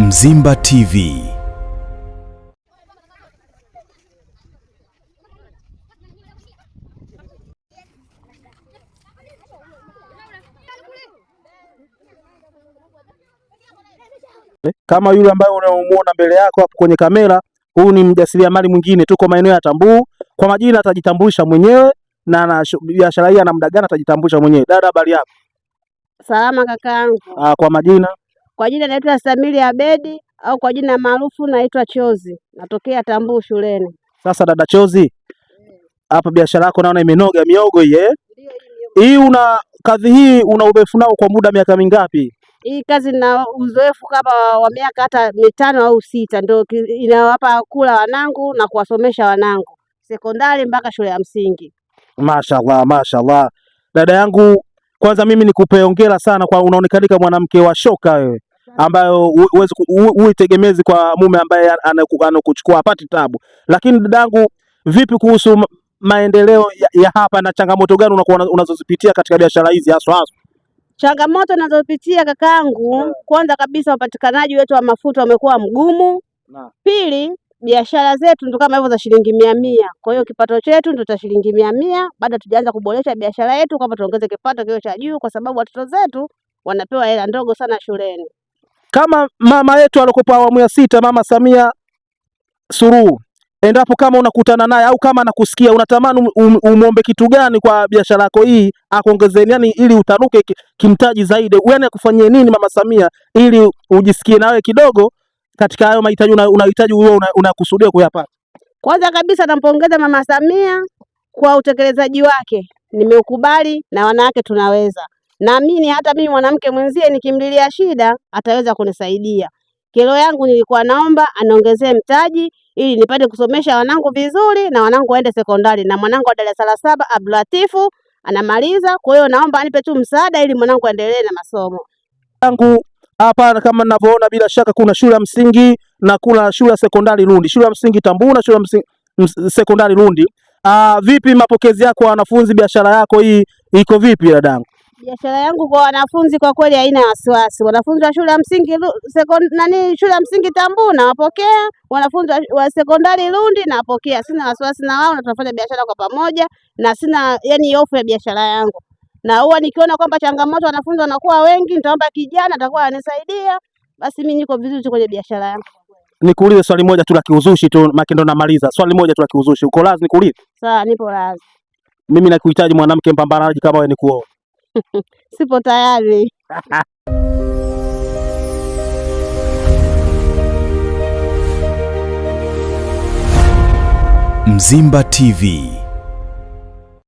Mzimba TV. Kama yule ambaye unamuona mbele yako hapo kwenye kamera, huyu ni mjasiriamali mwingine, tuko maeneo ya Tambuu. Kwa majina atajitambulisha mwenyewe na na biashara hii ana muda gani atajitambulisha mwenyewe. Dada, habari yako? Salama kakaangu. Ah, kwa majina? Kwa jina naitwa Samili Abedi au kwa jina maarufu naitwa Chozi, natokea Tambuu shuleni. Sasa dada Chozi, hapa biashara yako naona imenoga miogo hii eh? Hii una kazi hii una uzoefu nao kwa muda miaka mingapi? Hii kazi na uzoefu kama wa miaka hata 5 au 6, ndio inawapa kula wanangu na kuwasomesha wanangu sekondari mpaka shule ya msingi. Mashallah, mashallah. Dada yangu, kwanza mimi nikupe hongera sana kwa unaonekanika mwanamke wa shoka wewe, ambayo huwezi huitegemezi kwa mume ambaye anakuchukua hapati tabu. Lakini dadangu, vipi kuhusu maendeleo ya hapa na changamoto gani unakuwa unazozipitia katika biashara hizi haswa haswa? Changamoto nazopitia kakaangu, kwanza kabisa upatikanaji wetu wa mafuta umekuwa mgumu. Pili, biashara zetu ndo kama hivyo za shilingi mia mia. Kwa hiyo kipato chetu ndo cha shilingi mia mia. Bado hatujaanza kuboresha biashara yetu kwamba tuongeze kipato kiwe cha juu, kwa sababu watoto zetu wanapewa hela ndogo sana shuleni. Kama mama yetu alikopa awamu ya 6, Mama Samia Suluhu, endapo kama unakutana naye au kama anakusikia, unatamani umwombe kitu gani kwa biashara yako hii akuongezee, yani ili utanuke kimtaji zaidi, yani akufanyie nini Mama Samia ili ujisikie nawe kidogo katika hayo mahitaji unahitaji wewe unakusudia kuyapata? Kwanza kabisa nampongeza Mama Samia kwa utekelezaji wake, nimeukubali na wanawake tunaweza. Naamini hata mimi mwanamke mwenzie nikimlilia shida ataweza kunisaidia. Kero yangu nilikuwa naomba aniongezee mtaji ili nipate kusomesha wanangu vizuri na wanangu waende sekondari, na mwanangu wa darasa la 7 Abdulatifu anamaliza. Kwa hiyo naomba anipe tu msaada ili mwanangu aendelee na masomo. Yangu hapa kama ninavyoona, bila shaka kuna shule ya msingi na kuna shule ya sekondari Lundi, shule ya msingi Tambuu na shule ya msingi sekondari Lundi. Vipi mapokezi yako kwa wanafunzi? Biashara yako hii iko vipi dadangu? Biashara yangu kwa wanafunzi kwa kweli haina wasiwasi. Wanafunzi wa shule ya msingi nani, shule ya msingi Tambuu nawapokea, wanafunzi wa sekondari Lundi nawapokea. Sina wasiwasi na wao na tunafanya biashara kwa pamoja na sina yani hofu ya biashara yangu. Na huwa nikiona kwamba changamoto wanafunzi wanakuwa wengi, nitaomba kijana atakuwa anisaidia, basi mimi niko vizuri tu kwenye biashara yangu. Nikuulize swali moja tu la kiuzushi tu, maki ndo namaliza. Swali moja tu la kiuzushi, uko lazi nikuulize? Sawa, nipo lazi. Mimi nakuhitaji mwanamke mpambanaji kama wewe, nikuoe. Sipo tayari. Mzimba TV.